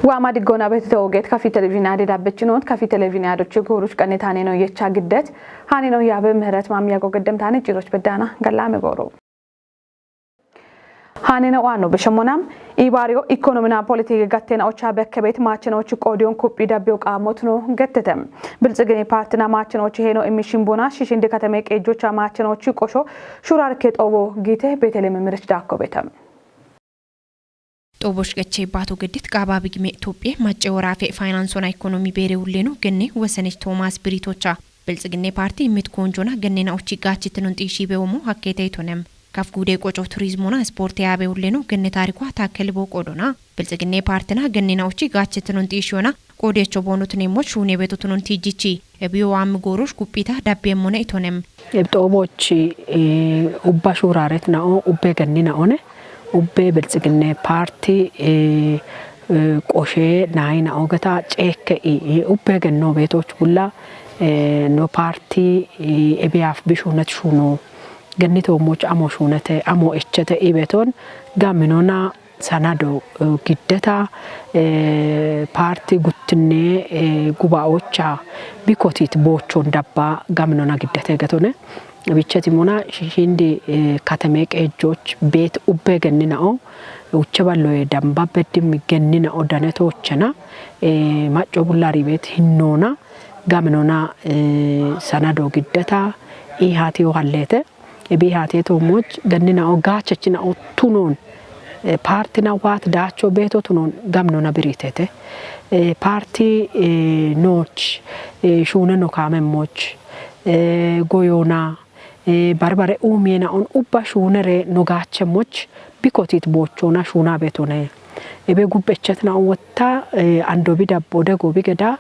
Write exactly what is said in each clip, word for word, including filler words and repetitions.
Waama diggoona betito ogeet kafi televizhiinaa dedabbechinoot kafi televizhiinaa dochi gooruch qannetaane no yecha giddet haane no yaabe ምህረት ማሚያጎ ገደምታነ ጭሮች በዳና ገላመ ጎሮ haane no waano beshemmonam ibaariyo ikonomina politiki gattena ocha bekkebeet maachinoch qoodiyon kuphi dabbiyo qaammot no gettete. Bilxigine partina maachinoch heeno immi shimbona shishindi katame qeejjocha maachinoch qosho shurarke xoobo giite Beetelem mirich daakko beete. Xoobosh qeche baato geddit qaaba bigime Itophiye macce woraafe faayinaansona ikonomi beere hulleeno genne Wesenech Toomaas Biriitocha. Bilxigine paarti immit koonjona gennena ochi gaachittinon xiishiibe womo hakkeete itonem. Kaf guude qoco turizmona ispoorte yaabe hulleeno genne taarikwa taakkeli boo qoodona. Bilxigine paartina gennena ochi gaachittinon xiishiyona qoodeecho boonutneemmoch shuune beetotunon tiijjichi. Ebiyo waammi goorosh kuphita dabbeemmone itonem. Ebxooboch ubba shuuraaret na'o ubbe genni na'one ubbe bilxigine paarti qoshe naayina ogeta ceekke i ubbe genno beetoch bulla no paarti ebiyaaf bishuunet shuuno genni toommoch amo shuunete amo echete ibeton gaminona sanado giddeta paarti guttinne gubaa'ocha bikotit boochon dabba gaminona giddete getone. Bichetimona shishindi kateme qeejjoch beet ubbe genni na'o uche balloye damba beddim genni na'o danetoochena macco bullari beet hinnoona gaminona sanado giddeta ihaatiyo halleete. Ebi ihaatiyo toommoch genni na'o gaachechi na'o tunoon paartina waat daacho beeto tunoon gaminona biriitete. Paarti nooch shuune no kaamemmoch goyoona barbare uumiye na'on ubba shuunere no gaachemmoch bikotit boochoona shuuna beetone. Ebe gubbechet na'o wotta andobi dabbo dego bigeda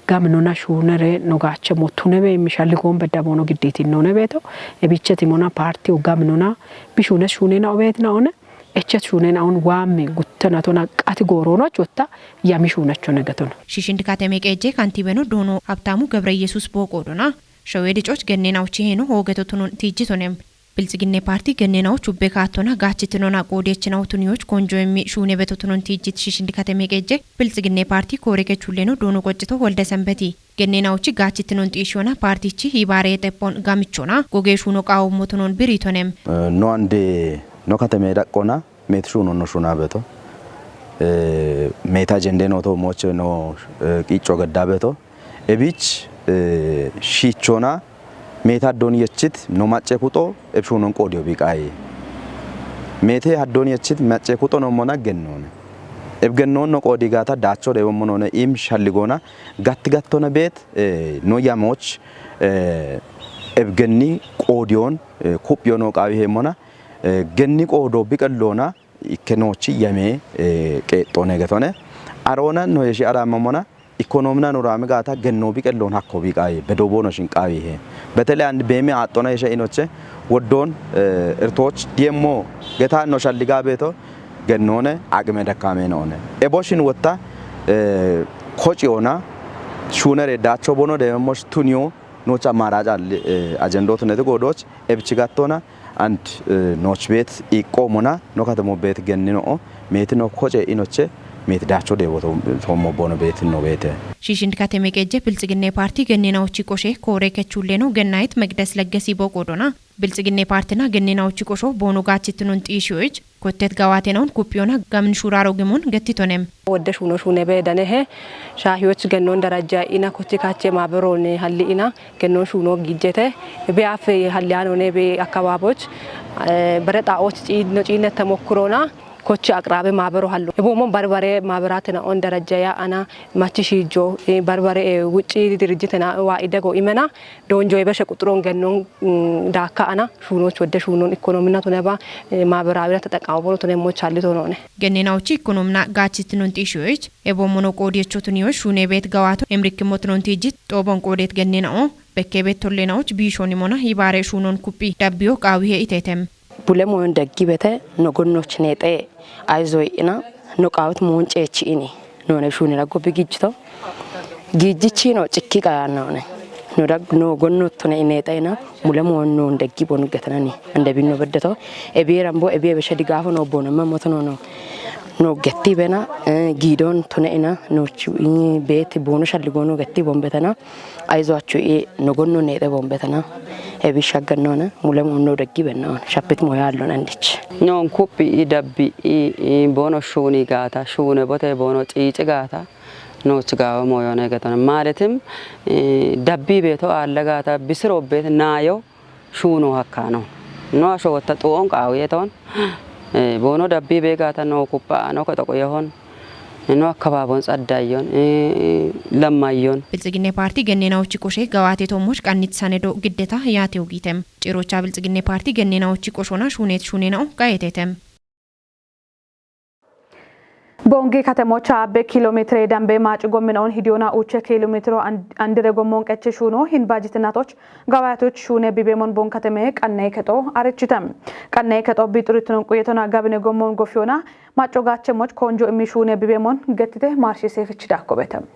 gaminona shuunere no gaachemmo tunebe immi shalligoon bedda boono giddiitinnoone beeto. Ebichetimona paartiyo gaminona bishuunes shuunena obeet na'one echet shuunena on waammi guttenatona qati gooroonoch wotta yami shuunechone getona. Shishindi kateme qeejje kantibeno doono Habtaamu Gebre Yesuus boo qoodona. Shawee dicoch gennena ochi heeno hoogeto tunon tiijjitonem. Bilxigine paarti gennena och ubbe kaattona gaachittinona qoodeechinao tuniyoch konjo immi shuune beto tunon tiijjit shishindi kateme qeejje Bilxigine paarti koore kech hulleeno doono qoccito Wolde Sembeti. Gennena ochi gaachittinon xiishiyona paartichi hibaare xephon gamichona goge shuuno qaawommo tunon biriitonem. No ande no kateme daqqona meet shuuno no shuuna beto. Meeta jende no toommoche no qiicco gedda beto. Ebich shiichona meeta haddon yechit no macce kuxo eb shuunon qoodiyo biqaaye. Meete haddon yechit macce kuxo no mona gennoone. Eb gennoon no qoodi gaata daacho deewommo noone im shalligoona gatti gattona beet no yamoch eb genni qoodiyoon kuphiyo no qaawi heemmona genni qoodo biqelloona ikke noochi yame qeexxoone getone. Aroona no yeshi araamamona ikonoomina no raami gaata gennoo biqelloon hakko biqaaye bedoo boono shin qaawihe. Betele and beemi aaxxona yeshe inoche woddoon irtooch diyemmo getaa no shalligaa beeto gennoone aqime dakkaame noone. Ebo shin wotta kociyoona shuunere daacho bono deememmosh tuniyo nooch ammaaraac alli ajendootuneti goodooch ebichi gattona and nooch beet iqqoomona no katemo beet gennino'o meeti no koce inoche meeti daacho deebo toommo boono beeti no beete. Shiishind kateme qeejje Bilxigine paarti gennina ochi qoshe koore kech hulleeno gennayit Meqdes Leggesi boo qoodona. Bilxigine paartina gennina ochi qosho boono gaachittinon xiishiyoyich kottet gawaatenaun kuphiyoona gamin shuuraaro gimon gettitonem. Wodde shuuno shuune be danehe shaahiyoch gennoon darajja ina kochi kache maaberoon halli ina gennoon shuuno giijjete be af halliyaanoone be akkabaaboch bere xaa'och ciidno ciinnet temokkiroona kochi aqraabe maabero hallo. Eboomon barbare maaberatena on darajja ya ana machi shiijjo barbare wucci dirijjitena waa idego imena doonjoy beshe quxuron gennon daakka ana shuunoch wodde shuunon ikonoomina tuneba maaberaawina teteqaamo bono tunemmoch hallito noone. Gennena ochi ikonoomina gaachittinon xiishiyoyich eboommono qoodiyecho tuniyoch shuune beet gawaato emrikkimmo tunon tiijjit xoobon qoodet gennena'o bekke beet tollenaoch biishoonimona hibaare shuunon kuphi dabbiyo qaawihe iteetem. Bule moyon daggi bete no gonnoch neexe ayzoy ina no qaawit moon ceechi ini noone shuunira gobbi gijjito. Giijjichino cikki qayaannaone no dag no gonnottone ineexe ina mule moon noon daggi bon gatanani andabinno beddeto ebiyeran bo ebiye beshe digaafo no bono mammoto no no No getti bena, eh, giidon tune ina, no chu-, i beeti bono shalli gono getti bombetana, aizo achu i no gonno nede bombetana, ebi shagganno na, mule mo no deggi benna, shapit mo yallo nandich. Non kuppi i dabbi i, i bono shuni gata, shune bote bono cici gata, no cigawa mo yone getona. Maletim, eh, dabbi beto alla gata, bisiro bet nayo, shuno hakkano. No asho wotta xuon qawiye ton. Eh, bono dabbi be gata no kuppa no ka xoqo yehon. No akkababon tsaddayon, eh, lammayon. Bilxiginne Paartii genneenawochi qoshe gawaate toommoch qannitsanedo giddeta yaatewo giitem. Cirocha Bilxiginne Paartii genneenawochi qoshona shuunet shuunenao qayetetem. Boongi katemocha abbe kiilo meetire dambe maacu gomminoon hidiyoona uche kiilo meetiro and-, andire gommon qeche shuuno hin baajitenatoch gawaatoch shuune bibeemon boon kateme qannaye kexo arichitem. Qannaye kexo bixuritunon quyetona gabine gommon gofiyoona maco gaachemoch konjo immi shuune bibeemon gettite maarshi seefichi daakko betem.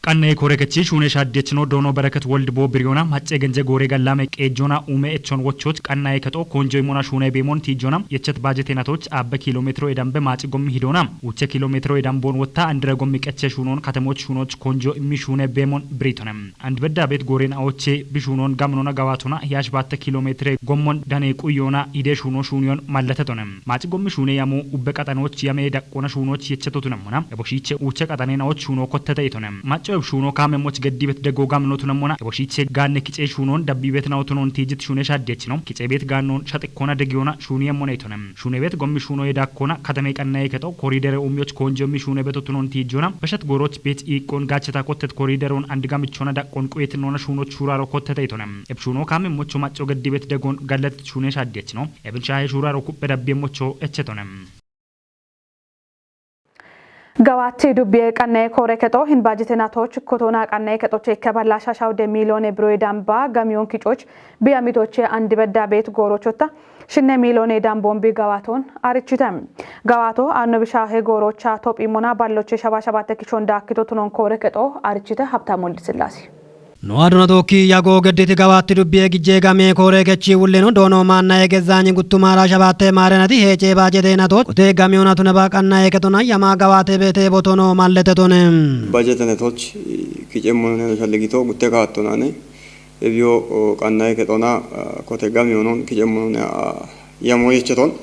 Qannaye koorekechi shuune shaaddechino doono Bereket Wold Bo Biriyona, Macce Genje Goore Gallame Qeejjona, Uume Echon Wochoch, qannaye kexo konjo imona shuune beemon tiijjona, yechet baajetenatoch abbe kiilo meetiro edambe maaci gommi hidoona, uche kiilo meetiro edamboon wotta andire gommi qeche shuunon katemoch shuunoch konjo immi shuune beemon biritone. And bedda beet gooren awoche bishuunon gamnona gawaatona hiyash baatte kiilo meetire gommon dane quyyoona hide shuuno shuuniyon malletetone. Maaci gommi shuune yamo ubbe qaxanoch yame daqqona shuunoch yechetotunemmona. Eboshiche uche qaxaneenawoch shuuno kottete itone. Macco eb shuuno kaamemoch geddibet dego gamnotunemmona. Eboshiche gaanne kice shuunon dabbibet nawotunon tiijit shuune shaaddechino. Kice beet gaannon shaxikkona degiyoona shuuniyemmona itone. Shuune beet gommi shuuno yedakkona katame qannaye kexo koriidere uumiyoch konjo immi shuune betotunon tiijjona. Beshet gooroch beet iiqqon gaacheta kottet koriideron andigamichona daqqon quyetinnona shuunoch shuuraro kottete itone. Eb shuuno kaamemocho macco geddibet degon gallet shuune shaaddechino. Ebin shaahe shuuraro kuppe dabbiyemmocho echetone. Gawaatti dubbiye qannaye koore kexo hin baajitenatoch kotona qannaye kexoche ikke balla shashawde miiliyoone biroye damba gamiyon kicoch biya mitoche andi bedda beet goorochotta shinne miiliyoone damboon bi gawaaton arichite. Gawaato aanno bishaahe goorocha tophimmona balloche shaba shabatte kishon daakkito tunon koore kexo arichite Habtamu Woldisillaase. No aduna tookki yago gedditi gawaatti dubbiye gijje gamee koore kechi wulleno doono maannaye gezzaanyi guttumaara shabatte maarenati heece baajete nato kote gamiyona tuneba qannaye ketona yama gawaate beete botono malletetone. Bajetenetoch kicemmoneno shalligito gutte kaattonane. Ebyo, o, qannaye ketona, a, kote gamiyonon kicemmonone, a, yamo yecheton.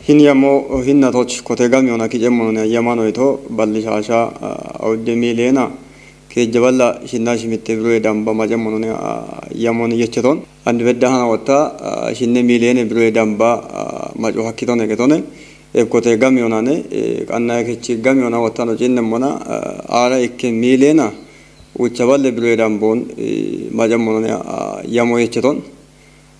Hin yamo, o, hinnatoch kote gamiyona kicemmonone yamano ito ballishasha, a, awudde miilena. Keejja balla shinna shimitte biroye damba macemmonone, a, yamon yecheton. And bedda hana wotta, a, shinne miilene biroye damba, a, maco hakkitone ketone. Ebkote gamiyonane, e, qannaye kechi gamiyona wottano cinnemmona, a, aara ikke miilena ucha balle biroye dambon, e, macemmonone, a, yamo yecheton.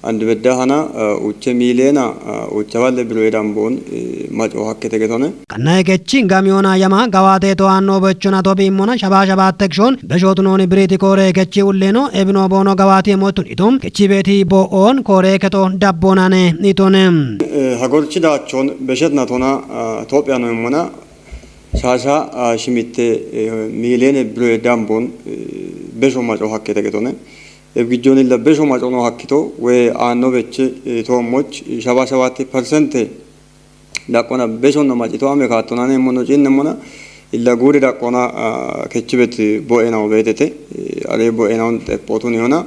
And bedda hana, a, uche miilena, a, ucha balle biroye dambon, e, maco hakkete getone. Qannaye kechi gamiyona yama gawaate to anno bechona to bimmona shaba shaba tekshon beshotunoni biriti koore kechi ulleno ebino boono gawaati emotun itum kechi beeti bo on koore keto dabbonane itone. E, hagorchi daachon beshetna tona, a, Tophiya no emmona shasha, a, shimitte, e, miilene biroye dambon, e, besho maco hakkete getone. Eb gijjonilla besho macono hakkito we aanno beche, e, toommoch shaba shabatte persente daqqona beshonna macito ame kaattonane emmono cinnemmona illa guuri daqqona, a, kechibet bo'enawo beetete, e, are bo'enawo xeppotun yona.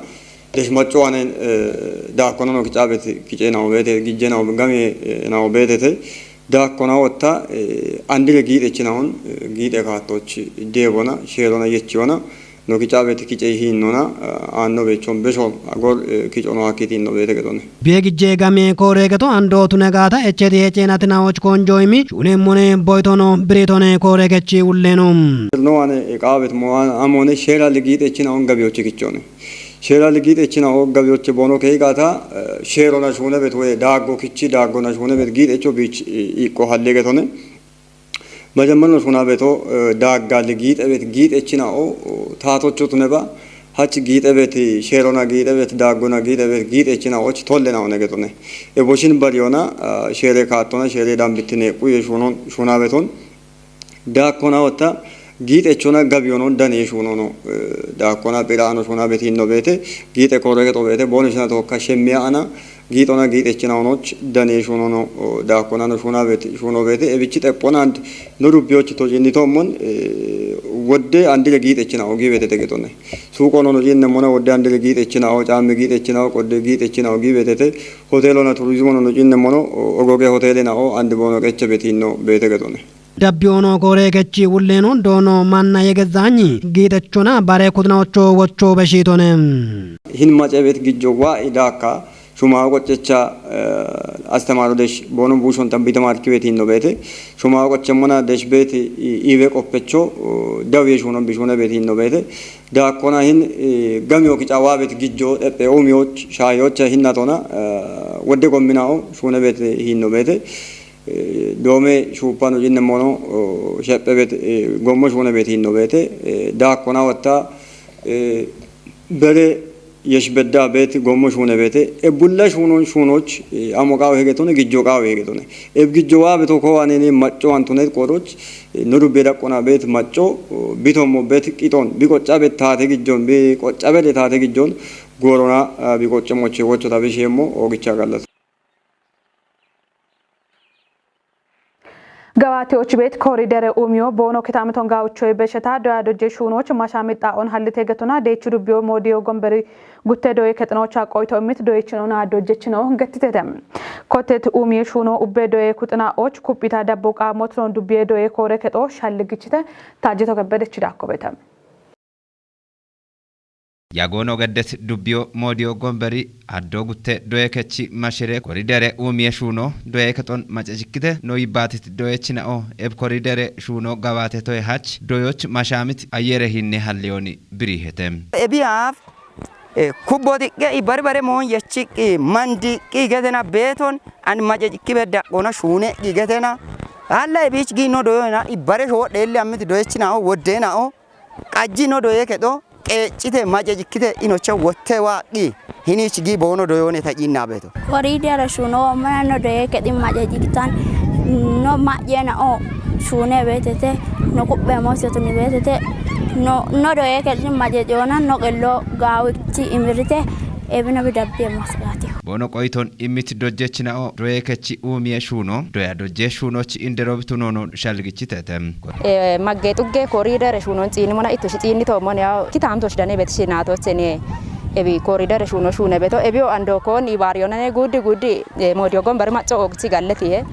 Desh macco anen, e, daakkonano kicaabet kicenawo beete, gijjenawo game, e, nawo beetete. Daakkona wotta, e, andire giixe chinahon, e, giixe kaattoch deebona, sheerona yechiwona. No kicaabet kice hiinnona, a, aanno bechon beshon agor, e, kicono hakkiti inno beete getone. Biye gijje game koore geto ando tune gaata echeti echenatinawoch konjo imi shunemone boytono biritone koore kechi ulleno. No ane, e, qaabet mo an-, amone sheera ligiixe chinahon gabiyochi kichone. Sheera ligiixe chinaho gabiyoche bono kei gaata, e, sheerona shuunebet we daaggo kichi daaggona shuunebet giixe cho bich, e, iqqo halle getone. Majammarno shunabeto, e, daagga ligiixebet giixe chinao, o, taatocho tuneba, hach giixebet, sheerona giixebet, daaggona giixebet, giixe chinaoch tolle naone getone. E boshin bariyona, a, sheere kaattona, sheere dambitine quye shunon, shunabeton. Daakkona wotta, Giixechona gabiono dane shunono, eh, daakona pira ano shuna beti hinno bete, giixe korege to bete, bone shina tokka shemmiya ana, giixona giixechina onoch dane shunono, o, daakona no shuna beti, shuno bete, e bichi teppona and no dubbiyochi to jinni tommon, eh, wodde andile giixechina ogi bete tegetone. Suuqono no jinne mona wodde andile giixechina o, camme giixechina o, qodde giixechina ogi betete, hotelona turizmono no jinne mono, o, ogoge hotelena o, andi bono qeche beti hinno bete getone. Dabbiyoono kooree kechi wulleeno doono manna yegezaanyi giitechona bare kudinaocho wocho beshiitone. Hin macebet gijjo wa idaka shuma qochecha, eh, astemaro desh bono bushon tambi tamarki beti hinno bete. Shuma qochemona desh beti i-, iwe qoppecho, o, dawiye shuno bishune beti hinno bete. Dakona hin, eh, gamyo kicawa beti gijjo, epe umiyoch, shayocha hinnatona, eh, wodde gomminao shune beti hinno bete. Eh, doome shuupano jinne mono, oh, sheppe bet, eh, gommo shuune bet hinno bete, eh, daakkona watta, eh, bere yesh bedda bet gommo shuune bete, e bulla shuunon shuunoch, eh, amo qaawe hegetone, gijjo qaawe hegetone. E gijjo waa beto ko anene macco antone qoroch, eh, no dubbe daqqona bet macco, oh, bitommo bet qiton, bi qocca bet taate gijjon, bi qocca bede taate gijjon, gorona, ah, bi qocce moche wocho tabishemmo, ogicha gallas. Gawaatewooch beet koriidere umiyo boono kitaame tongaawuchoy besheta doya dojje shuunooch mashaami xaa'on hallite getona deechu dubbiyo moodiyo gomberi gutte doye kexinoocha qoyto immit doyechinona dojjechino gettitete. Kottet umiye shuuno ubbe doye kuxinaa'ooch kuphita dabbo qaamotino dubbiye doye koore kexo shalligichite taajjeto kebbedechi daakkobete. Yagoono geddet dubbiyo moodiyo gomberi addo gutte doye kechi mashire koridere uumiye shuuno doye kexon macacikkite no yibbaatit doyechina'o eb koridere shuuno gabaate toye hach doyoch mashaamit ayyere hinne halliyooni biriihete. Ebiyaaf, eh, kubbo diqqe i bari bare moon yechiqqi mandiqqi gedena beeton an macacikki beddaqqona shuuneqqi gedena. Alla ebiich gi no doyoyna i bare shoodheelli ammit doyechina'o woddeena'o. Qajji no doye kexo qeeccite macacikkite inoche wotte waaqqi hiniich gi boono doyoone taciinna beeto. Koriidere shuuno mana no doye kexi macacikkitan no ma'yena o shuune beetete no kuphee moosiyotuni beetete no, no doye kexi macaciyoona no qello gaawichi imirite ebina bidabbiye masgaati. Boono qoyton immit dojjechina'o doye kechi uumiye shuuno, doya dojje shuunoch inderobitunono shalgichitete. Eh, magge xugge koriidere shuunon xiinimona ittoshi xiinitoommon yawo kitaamtosh dane betishinaatochene ebi koriidere shuuno shuune beto, ebiyo ando koon ibaariyonane guddi guddi, eh, moodiyo gombari macco oogchi galletiye,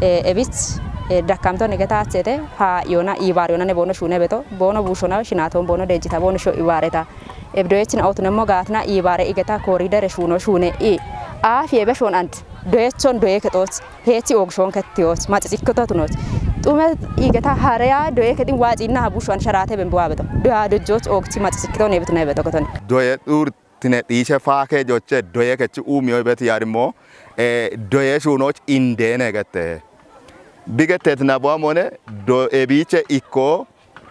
eh, ebich, eh, dakkamtoni getaachete, ha yona ibaariyonane boono shuune beto, boono buushona shinaatoon boono deejjita boono sho ibaareta. Ebi doyechin awtunemmo gaatina iibaare igeta koriidere shuuno shuune i. Aafi ebe shoon and doyechon doye kexooch heechi oogishoon kettiyooch macicikkito tunooch. Xume igeta hareya doye kexin waaciinna habushu an sharaate bembi waabeto. Doya dojjooch oogchi macicikkito neebitu neebeto ketone. Doye xuurtine dhiishe faakeejoche doye kechi uumiyo ibet yarimmo, eh, doye shuunooch indeene gette. Bigetteetina boamone do ebiiche ikko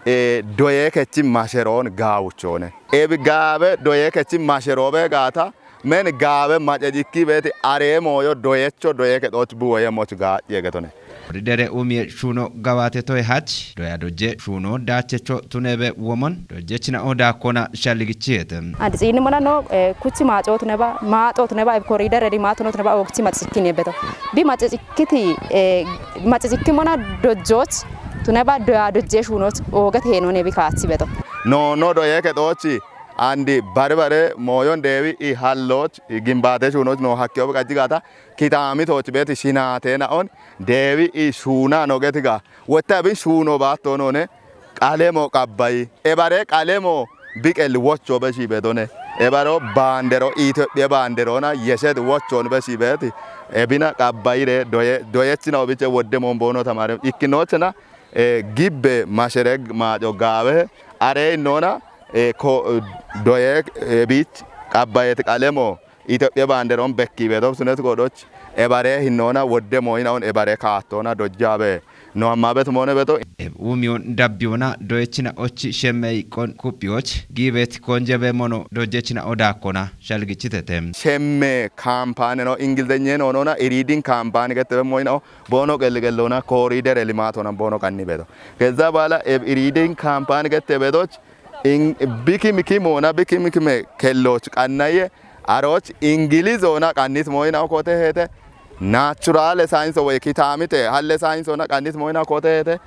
eh, doye kechi masheroon gaawuchoone. Ebi gaabe doye kechi masheroobe gaata, men gaabe macecikki beeti aree mooyo doyecho doye kexooch bi woye moch gaa'ye getone. Koridere uumiye shuuno gawaate toye hach, doya dojje shuuno daachecho tuneebe womon, dojjechina'o daakkona shalligichiyeete. And xiinimona no, eh, kuchi maaxoo tuneba, maaxoo tuneba, ebi koridereri maaxoo tuneba oogchi macecikki neebeto. Bi macecikkiti, eh, macecikkimona dojjooch, tuneba doya dojje shuunoch ooget heenoon ebi kaachi beto. No, no doye kexoochi, andi bari bare mooyon deewi i hallooch, i gimbaate shuunoch no hakkeyo bi qajji gaata, kitaami tooch beeti shinaateena'on, deewi i shuuna no geti ga, wotta bi shuuno baatto noone, qalemo qabbayi. Ebare qalemo biqel wocho beshi bedone. Ebaro baandero, Itophiya baanderona yeshet wochon beshi beti. Ebina qabbayire doye, doyechina obiche wodde mon boono tamare. Ikkinochena, eh, gibbe mashereg maaco gaawe are innona, eh, ko, doye, eh, bich qabbayet qalemo Itophiya baanderon bekki beto sunet godoch ebare hinnoona wodde mooyina on ebare kaattoona dojjaabe No amma bet moone beto. Eb umiyon dabbiyoona doyechina och shemme iqqon kuphiyoch giibet konjebe mono dojjechina odakkona shalgichitete. Shemme kampaane no Ingilizenya no nona iridin kampaane gette be moyna boono qelli qellona koridere limaat honan boono qanni beto. Kezza baala eb iridin kampaane gette betoch in biki miki moona biki miki me kelloch qannaye aroch Ingiliz hoona qannit moyna kote hete. Naachuraale saayinso woy kitaamite halle saayinsoona qannis moyina koteete.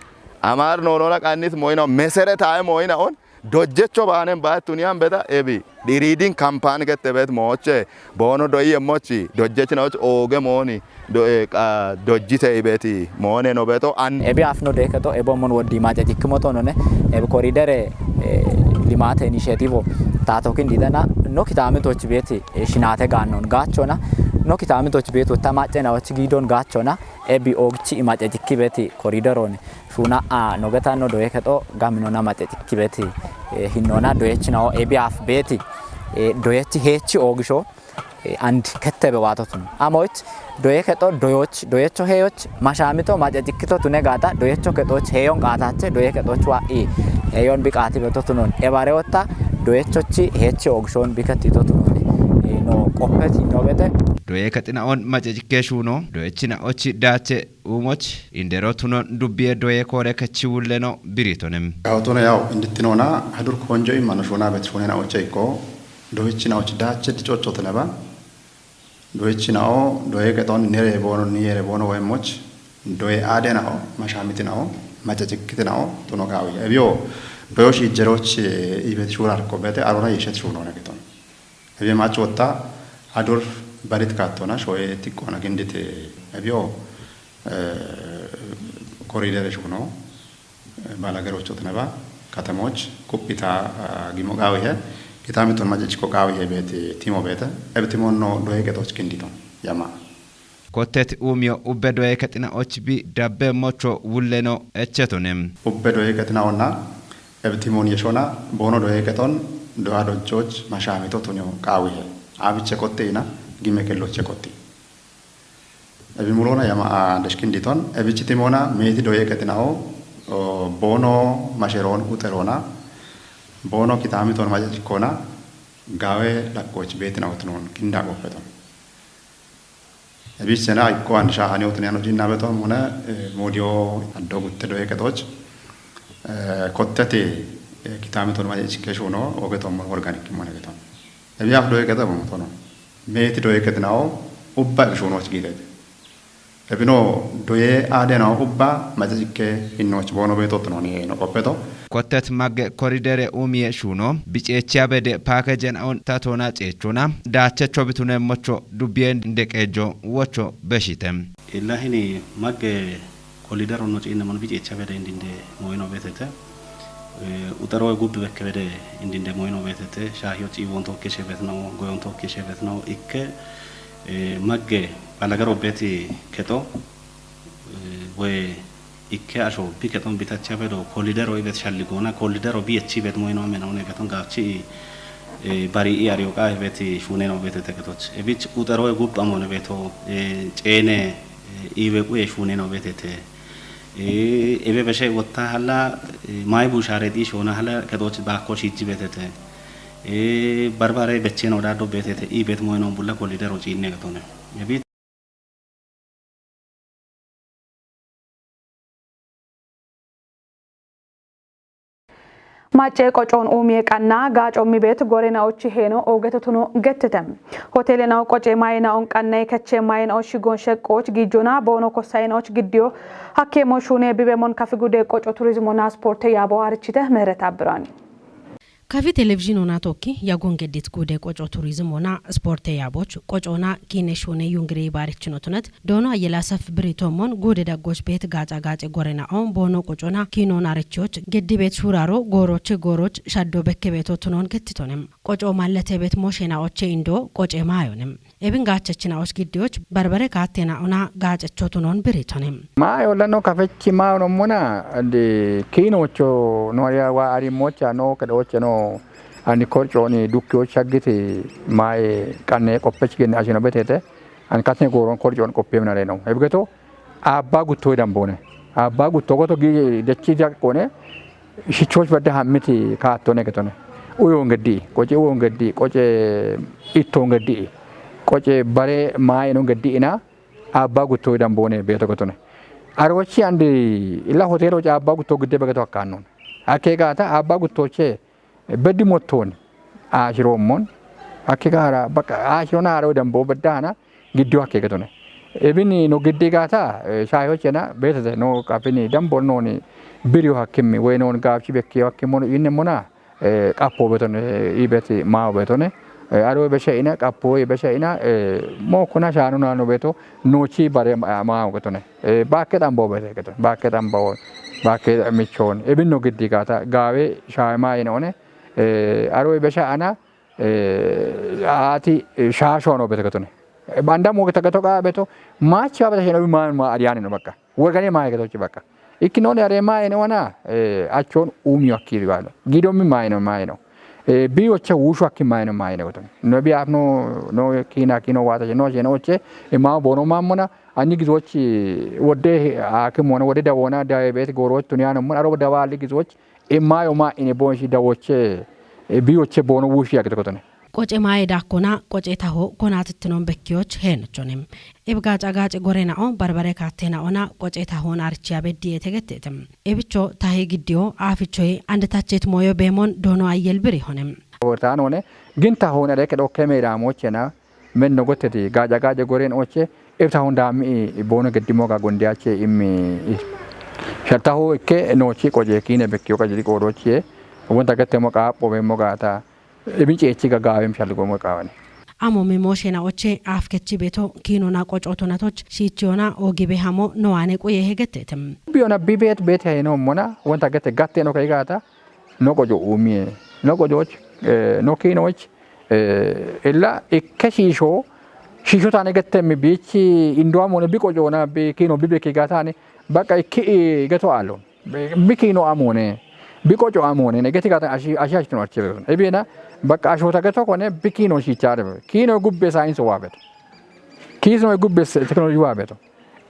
Amaar noonoona qannis moyina meseretae moyina on dojjecho baanen baat tuniyan beta ebi dhiriidin kampaan gette bet mooche boono doyi yemmochi dojjechina och ooge mooni do- e, qa- dojjite ibeti moone no beto an Ebi afno deke to ebo mon woddi mace jikkimo to none ebi koridere eh, limate initiativo taatokin didana no kitaamitoch beeti eh, shinate gaannon gaachona no kitaamitoch beeti wotta maccena och giidon gaachona ebi oogchi imace jikki beeti korideron shuna a no betanno doye kexo gaminona mace jikki beeti eh, hinnona doyechinao ebi af beeti eh, doyechi heechi oogisho eh, and kettebe waatotun amoch doye kexo doyoch doyecho heeyoch mashamito mace jikkito tune gaata doyecho kexoch heeyon qaatache doye kexoch wa'i heeyon bi qaati beto tunon ebarewotta doyechochi heechi oogishon bi kettito tunon eh, no qoppet hinno bete Doye kexina on mace jikke shuno doyechina ochi daache uumoch indero tunon dubbiye doye koore kechi wulleno biritonem. Yaw tuna yaw indittinona hadur konjo immano shuna bet shunena oche ikko doyechina ochi daache dicochot neba doyechina o doye kexon nere bono niyere bono wemmoch doye adenao mashamitinao macacikitinao tuno kawi ebio doyo shijeroch ibet shurar ko bete arona yeshet shunone keton Ebye mach wotta adur barit kattona shoye tiqqona gindit ebyo koridere shuno balagerochot neba katemoch kuphita gimo qawihe kitamiton macichko qawihe beti timo bete eb timonno doye qetoch gindito yama. Kottet uumiyo ubbe doye kexina och bi dabbe mocho wulleno echetonem. Ubbe doye kexina onna Ebtimon yeshona bono doye kexon do'a dojjoch mashamito tunyo qawihe abiche kotte ina gime kelloche kotti. Ebi mulona yama a deshkinditon ebichi timona meti doye kexinao bono masheron uterona bono kitamiton majajikkona gawe dakkoch betina utnon kinda qoppeton. Ebissena ikko and sha ani otni ano jinna beton mune modio addo gutte doye ketoch kotteti kitami tolma jechike shuno oge tommon organic mone beton. Ebi af doye keto bomo tono meti doye ketnao ubba ebi shunoch gitete. Ebino doye adenao ubba mace jikke hinnoch bono beto tononi no qoppeto. Kottet magge koridere umiye shuno biceechiya bede paakejen aun tatona ceechona daachecho bitunemmocho dubbiye ndeqeejo wocho beshite. Illa hini magge kolidero no ciinne mon biceechiya bede indinde moyino betete. Uxerowe gubbi bekke bede indinde moyino betete. Shaahiyo ciiwon tookke shebetno, goyon tookke shebetno ikke magge balagaro beti kexo woy ikke asho bi kexon bitacha bedo kolidero ibet shalli gona kolidero bi echi bet moyno amena one beton gachi bari i ariyo qa ibet shuneno bete teketoch ebich uxero gub amone beto ceene ibe quye shuneno betete ebe beshe wotta hala may bushare di shona hala ketoch bakko shijji betete barbare becheno dado betete ibet moyno bulla kolidero cinne getone ebi Macce qocoon uumie qanna gaaco mibet gorenaochi heeno oogete tuno gettete. Hoteelenaw qoce mayenaon qannae keche mayenao shigon sheqqooch giijona boono kossayenaoch giddiyo hakkeemo shuune bibemon kafi gude qoco turizimona sporte yaabo harichite Mehret Abbirani. Kafi televizhinona tokki yagon geddit guude qoco turizimona sporte yaaboch qocona kiine shuune yungire yibaarichinotunet doono ayyelasaf biritoomon guude daggoch beet gaaca gaace gorena'o boono qocona kiinon arichiyoch geddi beet shuuraro gooroche gooroch shaddo bekkebeeto tunon gettitonem qoco mallete beet moshena oche indo qoce maayonem. Ebin gaachachina osh giddiyoch barbare kaattena ona gaacachotunon biritonem. Maayo lano kafechi maayonommona de kiinocho no ariya wa arimmocha no kedoche no ani korconi dukkiyoch shaggiti maaye qanne qoppech genne ashino betete an kasne gooron korcon qoppemna reno. Ebgeto abba guttoy dambone. Abbaa guttoo goto gi dechii jaqquune shichoch badde hammiti kaattone ketone. Uyoon geddi, qoce uyoon geddi, qoce ittoon geddi, qoce bare maayinon geddi ina abbaa guttoo damboone beeto ketone. Arochi andi illa hoteelo ca abbaa guttoo gidde begeto akkaannon. Akkee gaata abbaa guttooche beddi mottoon aashiroommon. Akkee gaara bakka aashirona haaro damboo beddaana giddiyo akkee ketone. Ebin no giddi gaata shaayochena beetete no qafini dambol nooni biriyo hakkimmi woy noon gaabchi bekkiyo hakkimmono inne mona qappoo betone ibeti maawo betone. Aro besha ina qappoo besha ina mo kuna shaanu naano beto noochi bare maawo ketone. Baakke xamboo bete ketone baakke xamboo baakke michoon ebin no giddi gaata gaawe shaaymaa ina one. Aro besha ana aati shaashoo no bete ketone. Banda mo gita gato gaa beto maachi abata sheno bi maan ma ariyaani no bakka. Worgane maaye gatochi bakka. Ikki noni are maaye no wana achoon umiyo akki balo. Gido mi maaye no maaye no. Bi ocha wushu akki maaye no maaye no goton. No bi afno no kina kino wata no je no che e ma bono mamona ani gizochi wodde akimona wodde dawona diabetes goroch tuniano mon aro dawali gizoch e maayo ma ine bonshi dawoche e bi oche bono wushi akki gotone. Qoce maaye daakkona qoce taho konaatittinon bekkiyoch heenochone. Ibgaaca gaace gorena'o barbare kaattena'ona qoce tahoon archiya beddiye tegettete. Ebicho tahe giddiyo aafichoy andetachet moyo beemon doono ayyel biri hone. Wortaanone gin tahoon areke dhokke meedaamochena men nogotteti gaaca gaace goren oche eb tahoon daammi boono geddimoga gondiyache immi. Shattaho ikke noochi qoce kiine bekkiyo qajiri qoodochiye wonta gettemo qaapho beemmo gaata. Ebin ceechi gagaawem shalligomo qaawani. Amo mimoshena oche afkechi beto kiinona qocotonatoch shiichiyona ogibe hamo nowane quye hegettete. Biyona bibet bet hayno mona wonta gette gatte no kay gaata no qoco umiye no qococh no kiinoch illa ikke shiisho shiisho tane gettemmi biichi induwa mone bi qocona bi kiino bibeki gaatani bakka ikki geto aalon. Bi kiino amoone bi qoco amoone ne geti gaatan ashi ashi ashitino archibe. Ebina bakka ashota geto kone bi kiino shiichare kiino gubbe sainso wabeto. Kiisno gubbe teknoloji wabeto.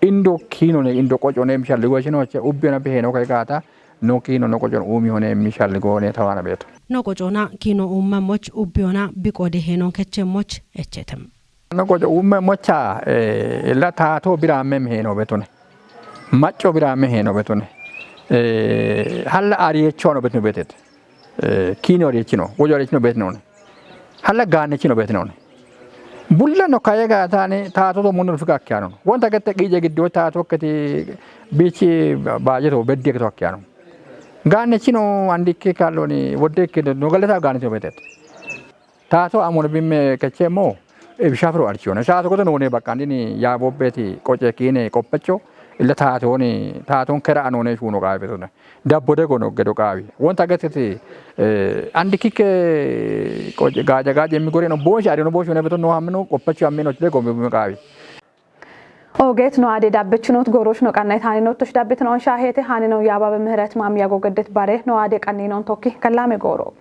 Indo kiino ne indo qoco ne mishalli goshino che ubbena bi heno kay gaata no kiino no qoco umi hone mishalli gone tawana beto. No qocona kiino umma moch ubbiyona bi qode heno keche moch echetem. No qoco umme mocha illa taato biramme heno betone. Macco biramme heno betone. Halla ariyecho no betone betete. Kiino ariyechino wojo ariyechino betinone. Halla gaanechino betinone. Bulla no kaye gaatane taato to mundur fika akkiyano wonta gette qiije giddo taato keti biichi baajeto beddi ekto akkiyano. Gaanechino andikki kalloni wodde ekkido no gallata gaanechino betete. Taato amon bimme kechemo ebishafro archiona shaato goto none bakka andini yaabobeti qoce kiine qoppecho illa taatoni taaton kera anone shuno qaabetona. Dabbo dego no gedo qaawi wonta getete. Andi kikke qoce gaaja gaaja mi gore no boshi ari no boshi ne beto no hamno qoppecho amino dego mi qaawi. Ogeet no ade dabbechinot gorosh no qannayt haninottosh dabbitno on shaahete hanino yaababe ምህረት ማምያጎ ገደት bare no ade qanninon tokki kallame gooro.